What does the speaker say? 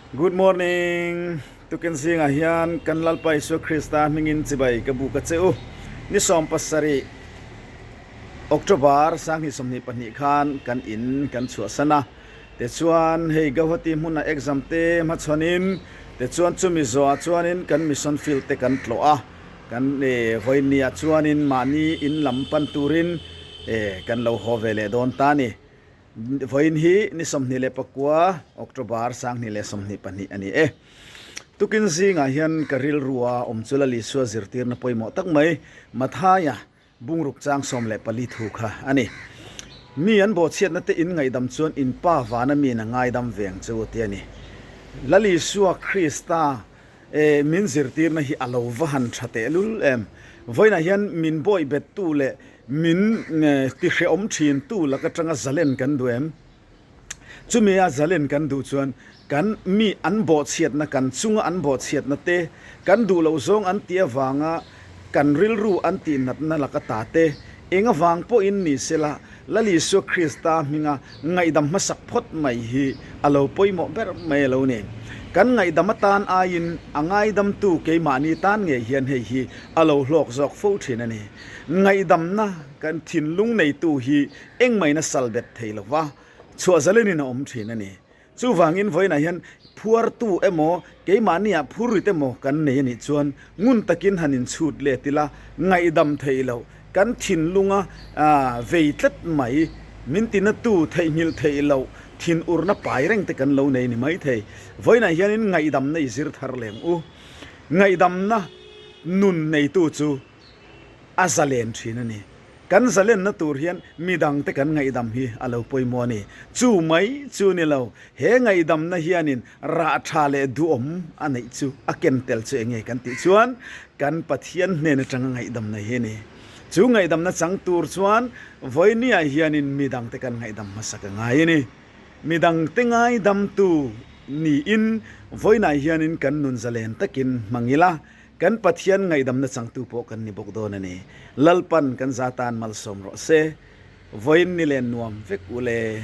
Good morning! Tukin zingah hian kan Lalpa Isua Krista hmingin chibai ka buk a che u. Ni 17 October 2022 khan kan in kan chhuahsan a. Tichuan hei Gauhati hmuna exam te hmachhawn-in tichuan chumi zawhah chuanin kan mission field te kan tlawh a. Kan vawiinniah chuanin mahni in lam pan turin kan lo haw ve leh dawn ta a ni. Vawiin hi ni 29 October 2022 a ni e. Tukin zingah hian ka rilrua awm chu Lal Isua zirtirna pawimawh tak mai Mathaia bungruk chang 14 thu kha a ni. Mi an bawhchhiatna te in ngaihdam chuan in Pa vana miin a ngaidam ve ang che u ti a ni. Lal Isua Krista E, min zirtirna hi a lo va han tha tehlul em. Vawiinah hian min bawih bettu leh min tihrehawm thintu lak atanga zalen kan duh em? Chumi a zalen kan duh chuan kan mi an bawhchhiatna, kan chunga an bawhchhiatna te, kan duh loh zawng an tih avanga kan rilru an tihnatna laka ta te, eng avang pawhin ni sela, Lal Isua Krista hminga ngaihdam hmasak phawt mai hi a lo pawimawh ber mai a lo ni. Kan ngaihdam atan aiin a ngaidamtu keimahni tan ngei hian hei hi a lo hlawk zawk fo thin a ni. Ngaihdamna kan thinlung neitu hi engmahina sal bet thei lova chhuah zalenin a awm thin a ni. Chuvangin vawiinah hian phuartu emaw, keimahniah phurrit emaw kan nei a nih chuan ngun takin han inchhut let ila, ngaihdam theih loh, kan thinlunga vei tlat mai, min tinatu theihnghilh theih loh, thinurna pai reng te kan lo nei ni mai thei. Vawiinah hianin ngaihdamna i zir thar leng u. Ngaihdamna nun neitu chu a zalen thin a ni. Kan zalenna tur hian midangte kan ngaihdam hi a lo pawimawh a ni. Chu mai chu ni lo, he ngaihdamna hianin rah tha leh duhawm a neih chu a ken tel chu enge kan tih chuan kan Pathian hnen atanga ngaihdamna hi a ni. Chu ngaihdamna chang tur chuan vawinia hianin midangte kan ngaihdam hmasak a ngai a ni. Midangte ngaidamtu niin vawiinah hianin kan nun zalen takin hmang ila, Kan Pathian ngaihdamna changtu pawh kan ni bawk dawn a ni. Lalpan kan za tan malsawm rawh se. Vawiin ni len nuam vek u le.